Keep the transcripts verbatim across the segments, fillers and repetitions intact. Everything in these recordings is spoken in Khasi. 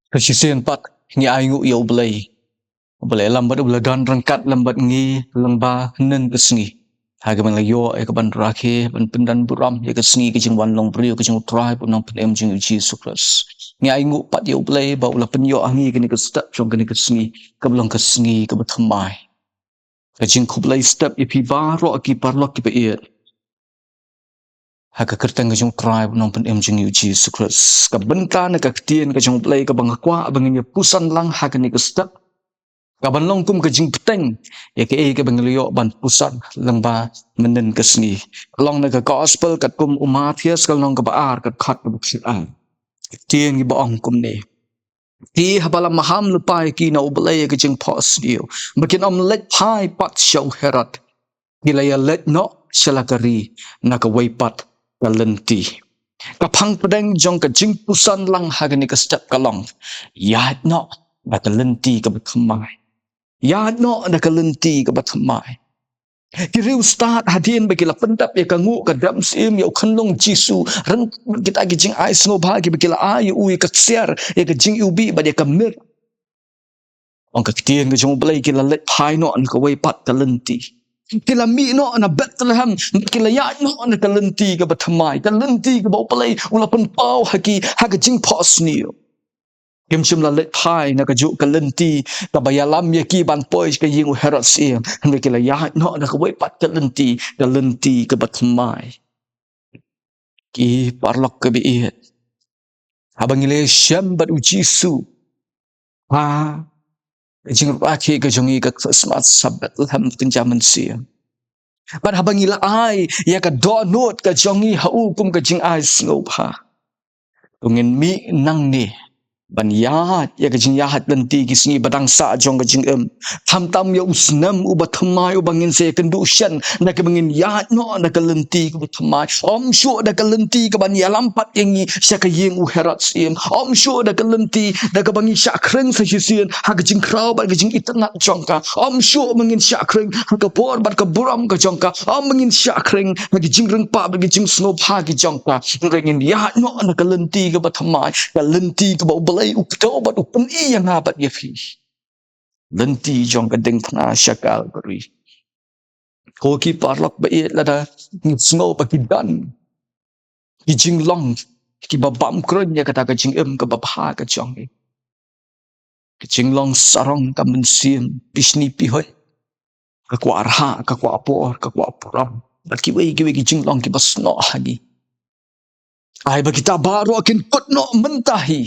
Ka shisien pat ngi ai nguh ïa U Blei, U Blei lam bad U Blei don ryngkat lam bad ngi lyngba hynnin ka sngi. Ha kaba ngi la ïoh ïa ka ban rakhe, ban pyndon burom ïa ka sngi ka jingwan long briew ka jong U Trai bad U Nongpynim jong ngi U Jisu Khrist. Ngi ai nguh pat ïa U Blei ba u la pynïoh ha ngi kane ka step jong kane ka sngi, kaba long ka sngi kaba thymmai. Ka jingkhublei step ïa phi baroh ki paralok kiba ïeit. Ha ka kyrteng ka jong U Trai bad U Nongpynim jong ngi U Jisu Khrist. Ka bynta na ka ktien ka jong U Blei kaba nga kwah ba ngin ïa puson lang ha kane ka step, ka ban long kum ka jingbteng ïa kaei kaba ngi la ïoh ban puson lyngba mynnin ka sngi. Ka long na ka gospel katkum u Mathaios, ka lynnong kaba ar, ka dkhot kaba khyndai. Ka ktien kiba ong kumne. Te haba la maham lypa ïa ki na U Blei ïa ka jingphohsniew, ba kin ym leit phai pat sha u Herod, ki la ïaleit noh sha la ka ri na kawei pat ka lynti. Ka phang pdeng jong ka jingpuson lang ha kane ka step ka long: ïaid noh da ka lynti kaba thymmai. Ïaid noh da ka lynti kaba thymmai. Ki riewstad hadien ba ki la pyndap ïa ka nguh ka dam syiem ïa u khunlung Jisu, ryngkat kita ki jingai sngewbha kiba ki la ai ïa u, ïa ka ksiar, ïa ka jingiwbih bad ïa ka mir, ong ka ktien ka jong U Blei, ki la leit phai noh na kawei pat ka lynti. Ki la mih noh na Bethlehem, ki la ïaid noh na ka lynti kaba thymmai, ka lynti kaba U Blei u la pynpaw ha ki ha ka jingphohsniew. Kim shym la leit phai na kajuh ka lynti kaba ïalam ïa ki ban poi sha ka ïing u Herod syiem, hynrei ki la ïaid noh na kawei pat ka lynti, ka lynti kaba thymmai. Ki paralok kiba ïeit, haba ngi la ïashem bad U Jisu ha ka jingrakhe ka jong ngi ka Christmas ha Bethlehem kynja mynsiem, bad haba ngi la ai ïa ka dohnud ka jong ngi ha u kum ka jingai sngewbha, to ngin mih nangne ban ïaid ïa ka jingïaid lynti ki sngi ba dang sah jong ka jingim, khamtam ïa u snem uba thymmai uba ngin sa ïakynduh shen, da kaba ngin ïaid noh na ka lynti kaba thymmai. Ym shuh da ka lynti kaban ïalam pat ïa ngi sha ka ïing u Herod syiem. Ym shuh da ka lynti da kaba ngi shah khring sa shisien ha ka jingkhraw bad ka jingitynnad jong ka. Ym shuh ba ngin shah khring ha ka bor bad ka burom ka jong ka. Ym ba ngin shah khring ha ka jingryngpah bad ka jingsngewbha ki jong ka. Hynrei ngin ïaid noh na ka lynti kaba thymmai, ka lynti kaba U Blei u kdew bad u pyni ïa nga bad ïa phi. Lynti jong ka diengphna sha Kalbari. Ko ki paralok ba ïeit, lada ngi sngew ba ki don ki jinglong kiba bam kren ïa kata ka jingim kaba bha ka jong ngi, ka jinglong sarong ka mynsiem, pishni pihoit, ka kwah rhah, ka kwah bor, ka kwah burom, bad kiwei kiwei ki jinglong kiba snoh ha ngi, ai ba kita baroh kin kut noh mynta hi.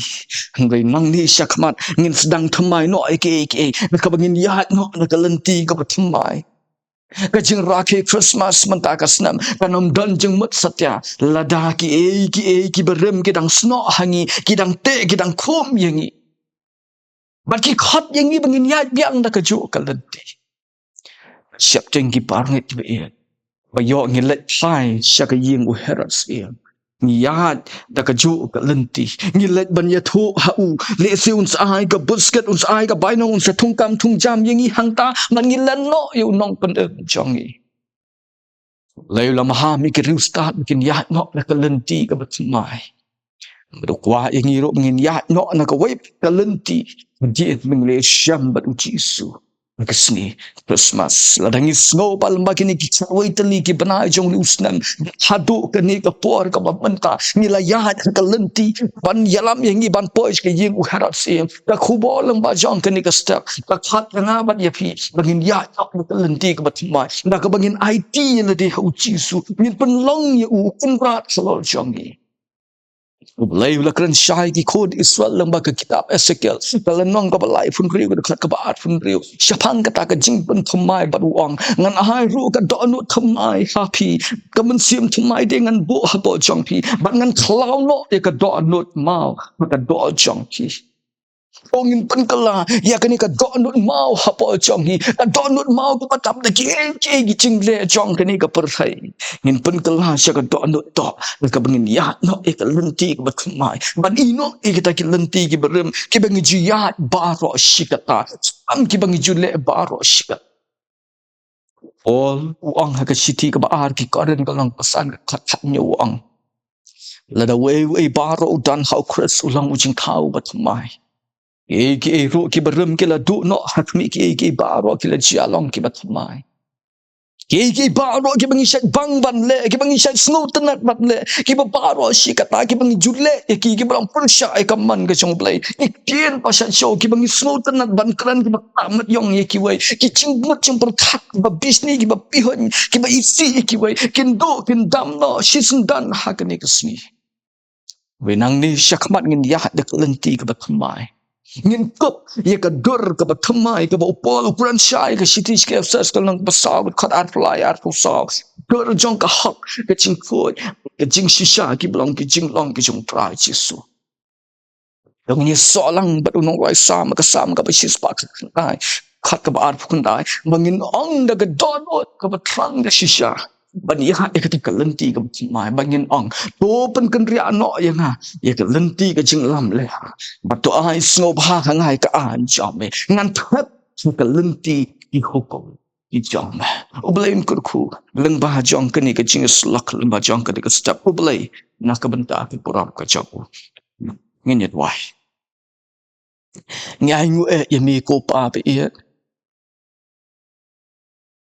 Hynrei nangne shakhmat ngin sdang thymmai noh ïa kiei kiei, na kaba ngin ïaid noh na ka lynti kaba thymmai. Ka jingrakhe Christmas mynta ka snem kan ym don jingmut satia lada kiei kiei kiba rim ki dang snoh ha ngi, ki dang teh, ki dang khum ïa ngi, bad ki khot ïa ngi ba ngin ïaid biang da kajuh ka lynti. Sheptieng ki parngeit kiba ïeit, ba ïoh ngi leit phai sha ka ïing u Herod syiem, ngi ïaid da kajuh ka lynti, ngi leit ban ïathuh ha u, lehse un sa ai ka buskit, un sa ai ka bainong, un sa thungkam thungjam ïa ngi hangta, bad ngi len noh ïa u Nongpynim jong ngi. Lei u la maham ïa ki riewstad ba kin ïaid noh na ka lynti kaba thymmai. Bad u kwah ïa ngi ruh ba ngin ïaid noh na kawei ka lynti, hadien ba ngi la ïashem bad U Jisu ha ka sngi Christmas. Lada ngi sngew ba lyngba kine ki khatwei tylli ki bnai jong une u snem, haduh kane ka por kaba mynta, ngi la ïaid ha ka lynti ban ïalam ïa ngi ban poi sha ka ïing u Herod syiem, ka khubor lyngba jong kane ka step ka khot ïa nga bad ïa phi ba ngin ïaid noh na ka lynti kaba thymmai, da kaba ngin aiti ïa lade ha U Jisu, ngin pynlong ïa u u Kynrad halor jong ngi. U Blei u la kren shai ki khun Israel lyngba ka kitab Esekiel, ka lynnong kaba laiphew hynriew, ka dkhot kaba arphew hynriew, shaphang kata ka jingpynthymmai, bad u ong, ngan ai ruh ka dohnud thymmai ha phi, ka mynsiem thymmai de ngan buh hapoh jong phi, bad ngan khlaw noh ïa ka dohnud maw ha ka doh jong phi. O, ngin pynkylla ïa kane ka dohnud maw hapoh jong ngi, ka dohnud maw kaba tap da kiei kiei ki jingleh jong kane ka pyrthei. Ngin pynkylla sha ka dohnud doh, da kaba ngin ïaid noh ïa ka lynti kaba thymmai, ban ïehnoh ïa kita ki lynti kiba rim kiba ngi ju ïaid baroh shi katta, ym kiba ngi ju leh baroh shi katta. Paul u ong ha ka shithi kaba ar ki Korinth, ka lynnong kaba san, ka dkhot khathynñiew, u ong, lada uwei uwei baroh u don ha U Khrist, u long u jingthaw uba thymmai. Kiei kiei ruh kiba rim ki la duh noh ha khmih, kiei kiei baroh ki la jia long kiba thymmai. Kiei kiei baroh kiba ngi shait bang ban leh, kiba ngi shait sngewtynnat ban leh, kiba baroh shi katta kiba ngi ju leh ïa ki, kiba long pyrshah ïa ka mon ka jong U Blei. Ki ktien ba sha sha kiba ngi sngewtynnat ban kren, kiba khlem mat ïong ïa kiwei. Ki jingmut jingpyrkhat kiba bishni, kiba pihuiñ, kiba isih ïa kiwei. Kin duh kin dam noh shisyndon ha kane ka sngi. Hynrei nangne shakhmat ngin ïaid da ka lynti kaba thymmai. Ngin kup ïa ka dur kaba thymmai kaba u Paul u kren shai ha ka shithi sha ki Ephesus ka lynnong ba saw, dkhot arphew lai arphew saw. Dur jong ka hok, ka jingkhuid, ka jingshisha kiba long ki jinglong ki jong U Trai Jisu. Ngin ïasoh lang bad u nongrwai Salm, ka Salm kaba shispah khyndai, dkhot kaba arphew khyndai, ba ngin ong da ka dohnud kaba thrang da shisha, ban ïaid ïa kata ka lynti kaba thymmai, ba ngin ong, to pynkynriah noh ïa nga ïa ka lynti ka jinglamler, bad to ai sngewbha ha nga ïa ka aiñ jong me. Ngan thep ha ka lynti ki hukum ki jong me. U Blei un kyrkhu lyngba jong kane ka jingïasyllok, lyngba jong kane ka step. U Blei, na ka bynta ka burom ka jong u, ngin ïa duwai. Ngi ainguh eh ïa me ko Pa ba ïeit,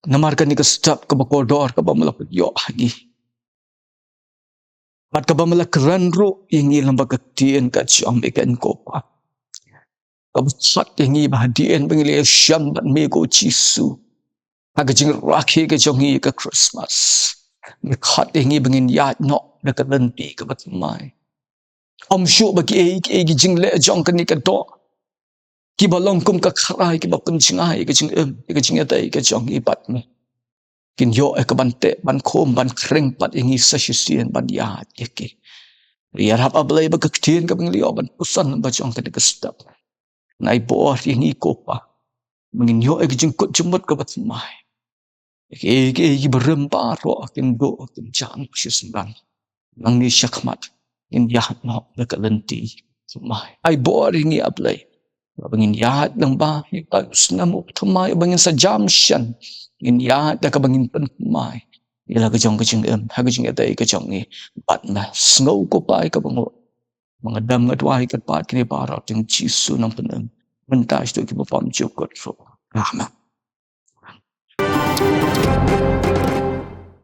namar kane ka step kaba kordor kaba me la pynïoh ha ngi, bad kaba me la kren ruh ïa ngi lyngba ka ktien ka jong me, ko Pa, kaba khot ïa ngi ba hadien ba ngi la ïashem bad me ko Jisu ha ka jingrakhe ka jong ngi ïa ka Christmas, me khot ïa ngi ba ngin ïaid noh da ka lynti kaba thymmai. Ym shuh ba kiei kiei ki jingleh jong kane ka doh kiba long kum ka khrai kiba pynjngai ïa ka jingim, ïa ka jingïadei ka jong ngi bad me, kin ïoh ïa ka ban teh ban khum ban khring pat ïa ngi sa shisien ban ïaid ïa ki. Ïarap, A Blei, ba ka ktien kaba ngi la ïoh ban puson lyngba jong kane ka step, ngan ai bor ïa ngi ko Pa, ba ngin ïoh ïa ka jingkut jingmut kaba thymmai. Kiei kiei kiba rim baroh kin duh kin jah shisyndon. Nangne shakhmat ngin ïaid noh da ka lynti thymmai. Ai bor ïa ngi, A Blei, ba ngin ïaid lyngba ïa ka snem uba thymmai uba ngin sa jam shen. Ngin ïaid da kaba ngin pynthymmai ïa la ka jong ka jingim ha ka jingïadei ka jong ngi bad me. Sngew ko Pa ïa kaba ngi ong, ba nga dang nga duwai kyrpad kine baroh ha ka kyrteng Jisu Nongpynim, mynta shaduh kiba bymjukut ruh. Amen.